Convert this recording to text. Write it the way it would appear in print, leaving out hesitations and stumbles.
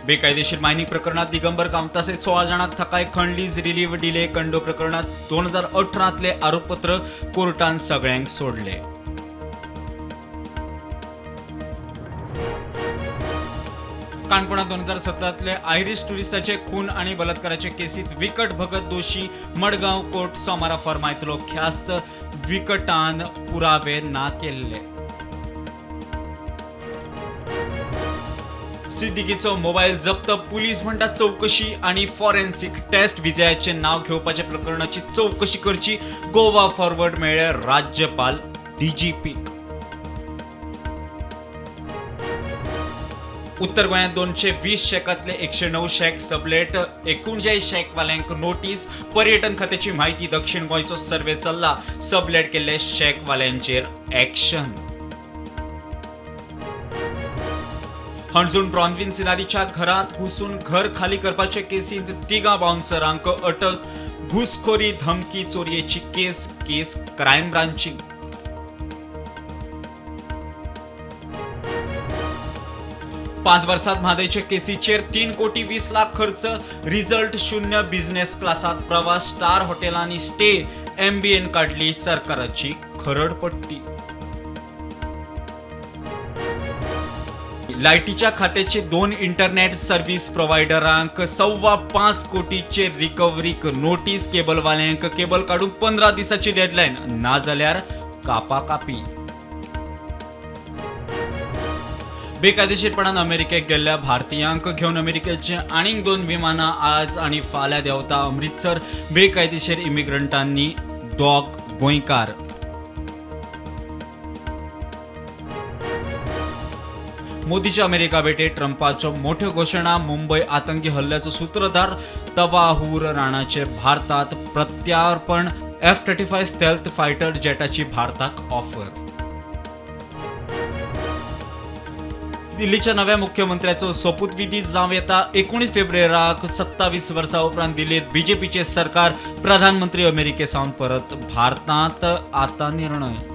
बेकायदेशीर मायनिंग प्रकरणात दिगंबर कामता सयत 16 जाणांक थकाय. खण लीज रिलीव डिले कंडो प्रकरणात 2018तले आरोपपत्र कोर्टान सगळ्यांक सोडले. काणकोणात 2017तले आयरिश टुरिस्टाचे खून आणि बलात्काराचे केसीत विकट भगत दोशी. मडगांव कोर्ट सोमारा फर्मायतलो ख्यास्त. विकटान पुरावे ना केल्ले. सिद्दीकीचो मोबायल जप्त. पुलीस म्हणटा चवकशी आणि फॉरेन्सिक टेस्ट. विजयाचे नाव घेवपाच्या प्रकरणाची चवकशी करची. गोवा फॉरवर्ड मेळ्ळे राज्यपाल डीजीपी. उत्तर गोंयांत 220 शॅकांतले 109 शॅक सबलेट. 39 शॅकवाल्यांक नोटीस. पर्यटन खात्याची म्हायती. दक्षिण गोंयचो सर्वे चल्ला. सबलेट केल्ले शॅकवाल्यांचेर ॲक्शन. हणजूण ब्रॉन्विन सिनारीच्या घरांत घुसून घर खाली करपाचे केसींत तिगां बाउन्सरांक अटक. घुसखोरी, धमकी, चोरयेची केस. केस क्रायम ब्रांचीक. 5 वर्सात म्हादयचे केसीचेर 3 कोटी 20 लाख खर्च. रिझल्ट शून्य. बिझनेस क्लासात प्रवास, स्टार हॉटेलांनी स्टे. एमबीएन काडली सरकाराची खरडपट्टी. लायटीच्या खात्याचे 2 इंटरनेट सर्व्हिस प्रोव्हायडरांक 5.25 कोटीचे रिकव्हरीक नोटीस. केबलवाल्यांक केबल काडूंक 15 दिसाची डेडलायन, नाजाल्यार कापाकापी. बेकायदेशीरपणान अमेरिकेक गेल्ल्या भारतीयांक घेवन अमेरिकेचे आनीक 2 विमानां आज आनी फाल्यां देंवता अमृतसर. बेकायदेशीर इमिग्रंटांनी दोग गोंयकार. मोदीच्या अमेरिका भेटेत ट्रंपाच्यो मोठ्यो घोशणा. मुंबय आतंकी हल्ल्याचो सूत्रधार तवाहूर राणाचे भारतात प्रत्यार्पण. F-35 stealth fighter जेटाची भारताक ऑफर. दिल्लीच्या नव्या मुख्यमंत्र्याचो सोपूतविधी जावं येता 19 फेब्रुवाराक. 27 वर्सां उपरांत दिल्लीत बीजेपीचे सरकार. प्रधानमंत्री अमेरिके सावन परत भारतांत. आतां निर्णय.